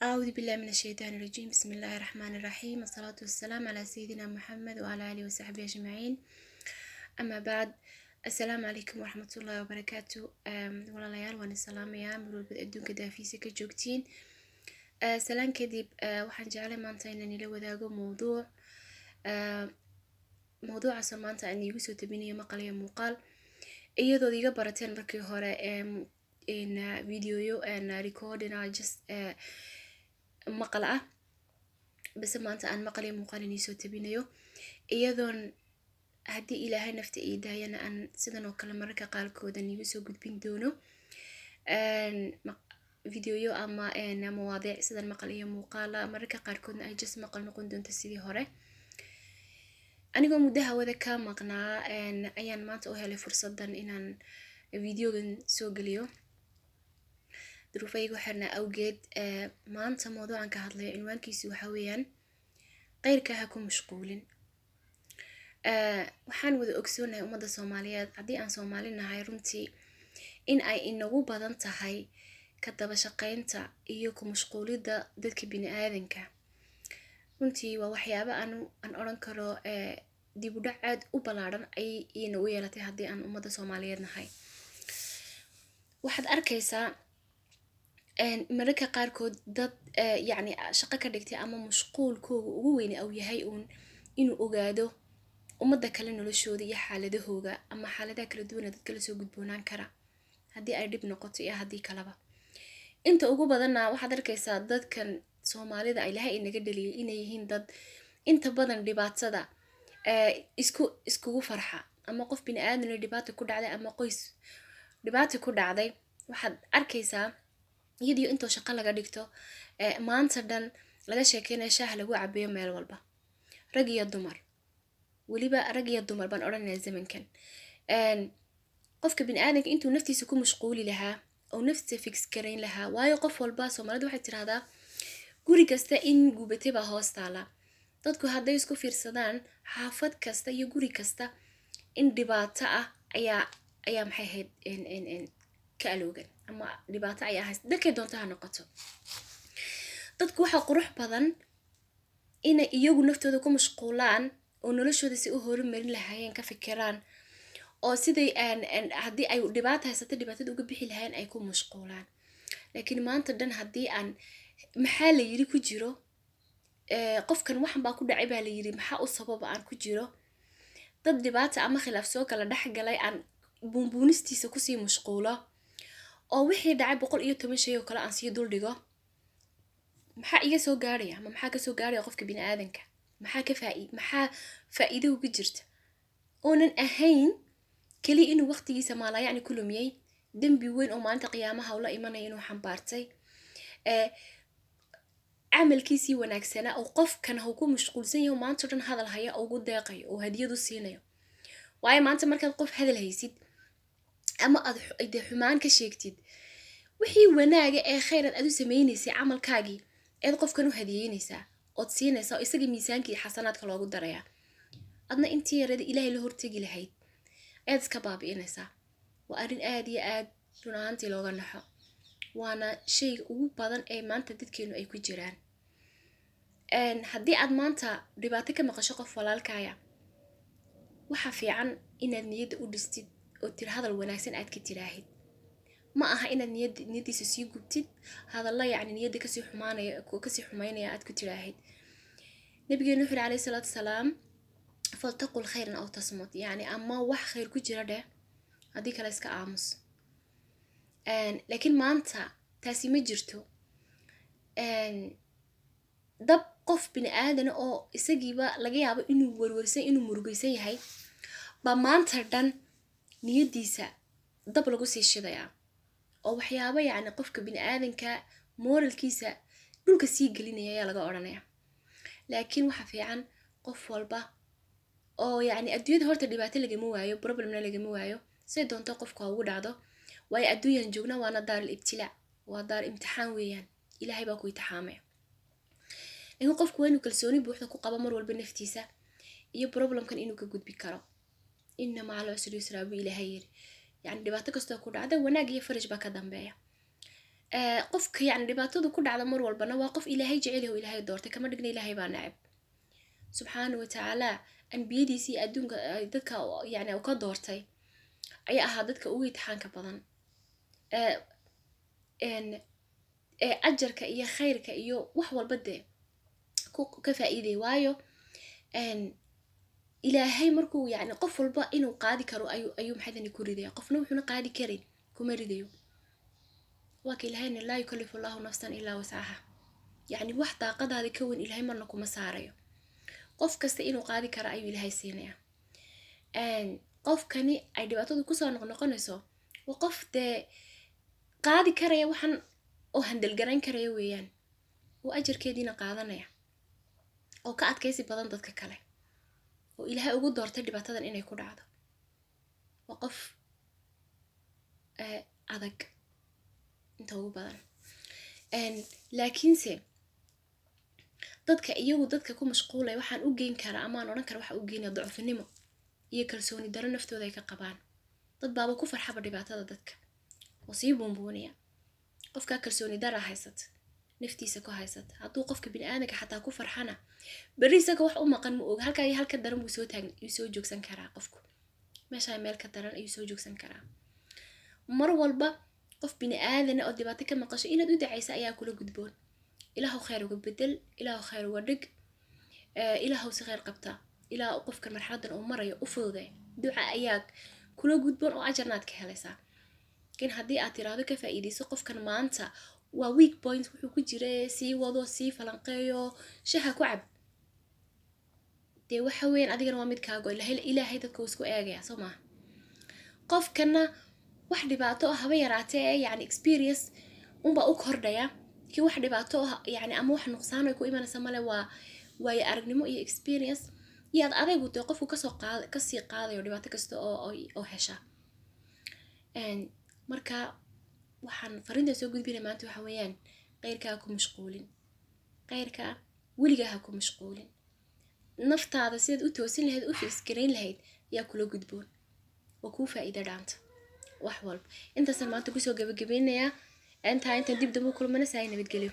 أعوذ بالله من الشيطان الرجيم. بسم الله الرحمن الرحيم، الصلاة والسلام على سيدنا محمد وعلى آله وصحبه أجمعين، أما بعد، السلام عليكم ورحمة الله وبركاته. Walaalayaal, waan salaamayaa mar walbad adduunka daafiisa ka joogtiin. Salaan kadib, waxaan jeclay maanta inaan ila wadaago mowduuc, mowduucaasoo maanta aan iigu soo tabinayo maqal iyo muuqaal, iyadood iga barateen markii hore in videoyo recording ah, just maqal ah, base maanta aan maqal iyo muuqaal inii soo tabinayo, iyadoon haddii Ilaahay nafta ii daayana aan sidan oo kale mararka qaarkooda niigu soo gudbin doono videoyo ama mawaadiic sidan maqal iyo muuqaala, mararka qaarkoodna ay just maqal noqon doonto sidii hore. Anigoo muddo hawada ka maqnaa ayaan maanta u helay fursadan inaan videogan soo geliyo, duruufaygu xirnaa awgeed. Maanta mawduucan ka hadlayo cinwaankiisu waxa weeyaan "Qeyrka ha ku mashquulin". Waxaan wada ogsoonahay ummadda Soomaaliyeed, haddii aan Soomaali nahay, runtii in ay inagu badan tahay ka daba shaqeynta iyo ku mashquulidda dadka bini aadanka. Runtii waa waxyaabo aan odhan karo dib u dhac aad u ballaadhan ayay inagu yeelatay haddii aan ummadda Soomaaliyeed nahay. Waxaad arkaysaa mararka qaarkood dad yacni shaqo ka dhigtay ama mashquulkooga ugu weyne au yahay uun inuu ogaado ummadda kale noloshooda iyo xaaladahooga ama xaaladaha kala duwan ee dadka lasoo gudboonaan kara, haddii ay dhib noqoto iyo haddii kaleba. Inta ugu badanna waxaad arkaysaa dadkan Soomaalida Ilaahay inaga dhaliyay inay yihiin dad inta badan dhibaatada iskugu farxa, ama qof bini aadamna dhibaato ku dhacday ama qoys dhibaato ku dhacday, waxaad arkaysaa iyadiyo intoo shaqo laga dhigto maanta dhan laga sheekeynaya, shaaha lagu cabeeyo meel walba, rag iyo dumar. Weliba rag iyo dumar baan odhanaya zamankan. Qofka bini aadamka intuu naftiisa ku mashquuli lahaa oo naftiisa fix garayn lahaa, waayo qof walba, Soomaalida waxay tirahdaa, "Guri kasta in gubatay baa hoos taala." Dadku hadday isku fiirsadaan, xaafad kasta iyo guri kasta in dhibaato ah ayaa maxay ahayd ka aloogan ama dhibaato ayaa haysta, dadkay doonto ha noqoto. Dadku waxaa qurux badan inay iyagu naftooda ku mashquulaan oo noloshooda si u horumarin lahaayeen ka fikiraan, oo siday haddii ay dhibaato haysato dhibaatada uga bixi lahaayeen ay ku mashquulaan. Laakiin maanta dhan haddii aan "maxaa la yiri" ku jiro, qofkan waxan baa ku dhacay baa la yiri, maxaa u sababa aan ku jiro, dad dhibaata ama khilaaf soo kala dhex galay aan buunbuunistiisa kusii mashquulo, oo wixii dhacay 110 shay oo kale aan sii duldhigo, maxaa iga soo gaaraya ama maxaa kasoo gaaraya qofka bini aadanka? Maxaa faa'iido uga jirta oonan ahayn keliya inuu waqtigiisa maalayacni ku lumiyey, dembi weyn oo maalinta qiyaamaha ula imanaya inuu xambaartay, camalkiisii wanaagsanaa oo qofkan hau ku mashquulsan yahay maanta o dhan hadal haya oo ugu deeqayo oo hadiyad u siinayo? Waayo maanta markaad qof hadal haysid ama aad dee xumaan ka sheegtid, wixii wanaaga ee khayraad aad u sameynaysay, camalkaagii eed qofkan u hadiyeynaysaa ood siinaysaa, oo isaga miisaankii xasanaadka loogu darayaa, adna intii yarada Ilaahay la hortegi lahayd ayaad iska baabi'inaysaa. Waa arrin aad iyo aad run ahaantii looga naxo, waana shayga ugu badan ee maanta dadkeenu ay ku jiraan. Haddii aad maanta dhibaato ka maqasho qof walaalkaaya, waxaa fiican inaad niyadda u dhistid oo tiri hadal wanaagsan aad ka tiraahid. Ma aha inaad niyaddiisa sii gubtid, hadalla yacni niyadda kasii xumaanaya, kasii xumaynaya aad ku tiraahid. Nabigeenu wuxuu yidhi calayhi salaatu wasalaam: "فلتقل خيرا أو تصمت", yacni ama wax khayr ku jira dheh, haddii kale iska aamus. Laakiin maanta taasi ma jirto. Dab qof bini aadana oo isagiiba laga yaabo inuu werwersan, inuu murugaysan yahay, baa maanta dhan niyaddiisa dab lagu sii shidayaa, oo waxyaabo yacni qofka bini aadanka moralkiisa dhulka sii gelinaya ayaa laga odhanaya. Laakiin waxa fiican qof walba oo yacni adduunyada horta dhibaato lagama waayo, problemna lagama waayo, say doonto qofku ha ugu dhacdo, waayo adduunyan joogna, waana daar al ibtilaa, waa daar imtixaan weeyaan, Ilaahay baa ku imtixaamaya. Laakiin qofku waa inuu kalsooni buuxda ku qabo mar walba naftiisa iyo problemkan inuu ka gudbi karo. "إن مع العسر يسرا" buu Ilaahay yiri, yacni dhibaato kastoo ku dhacda wanaag iyo faraj baa ka dambeeya. Qofka yani dhibaatadu ku dhacda mar walbana waa qof Ilaahay jecel yahay oo Ilaahay doortay. Kama dhigna Ilaahay baa neceb subxaana wa tacaala. Ambiyadiisii adduunka dadka yani uu ka doortay ayaa ahaa dadka ugu itixaanka badan ee ajarka iyo khayrka iyo wax walba dee ka faa'iiday, waayo Ilaahay markuu yani qof walba inuu qaadi karo ayuu maxaydani ku ridaya, qofna wuxuuna qaadi karin kuma ridayo. Waa ka Ilaahayna: "Laa yukallifu Allahu nafsan illaa wascaha." Yacni wax daaqadaada ka weyn Ilaahay marna kuma saarayo. Qof kasta inuu qaadi karo ayuu Ilaahay siinaya. Qofkani ay dhibaatadu kusoo noqnoqonayso waa qof dee qaadi karaya waxan oo handle garayn karaya weeyaan, oo ajarkeediina qaadanaya, oo ka adkaysi badan dadka kale, oo Ilaahay ugu doortay dhibaatadan inay ku dhacdo. Waa qof adag inta ugu badan. Laakiinse dadka iyagu dadka ku mashquulaya waxaan u geyn karaa amaan odhan kara waxa u geynaya ducufnimo iyo kalsooni daro naftooda ay ka qabaan. Dad baaba ku farxaba dhibaatada dadka oo sii buunbuuniya. Qofkaa kalsooni dara haysata, naftiisa ku haysata. Hadduu qofka biniaadanka xataa ku farxana, berri isaga wax u maqan ma oga. Halkaa iyo halka daran buu soo taag ayuu soo joogsan karaa qofku, meeshaa meel ka daran ayuu soo joogsan karaa. Mar walba qof bini aadana oo dhibaato ka maqasho inaad u dacaysa ayaa kula gudboon: Ilaahu khayr uga bedel, Ilaahu khayr uga dhig, Ilaahu si khayr qabta, Ilaah qofkan marxaladan uu marayo u fududee. Duca ayaa kula gudboon oo ajarna aad ka helaysaa. Laakiin haddii aad tiraahdo ka faa'iidayso qofkan, maanta waa weak point wuxuu ku jira, sii wado, sii falanqeeyo, shaha ku cab, dee waxa weeyaan adigana waa mid kaago. Ilaahay dadka wuu isku eegaya, soo maaha? Qofkana wax dhibaato ah haba yaraatee ee yani experience unbaa u kordhaya. Kii wax dhibaato ah yani ama wax nuqsaan ay ku imanaysa male, waa waayo aragnimo iyo experience iyo ad adaygu dee qofku kasoo qaad kasii qaadayo dhibaato kasta oo hesha. Marka waxaan fariinta soo gudbinaya maanta waxa weeyaan: khayrka ha ku mashquulin, khayrka weligaa ha ku mashquulin. Naftaada sidaad u toosin lahayd, u fix garayn lahayd ayaa kula gudboon oo kuu faa'iida dhaanta wax walba. Intaasaan maanta kusoo gabagabeynayaa. Intaa intaan dib dambe u kulmana, saa nabadgelyo.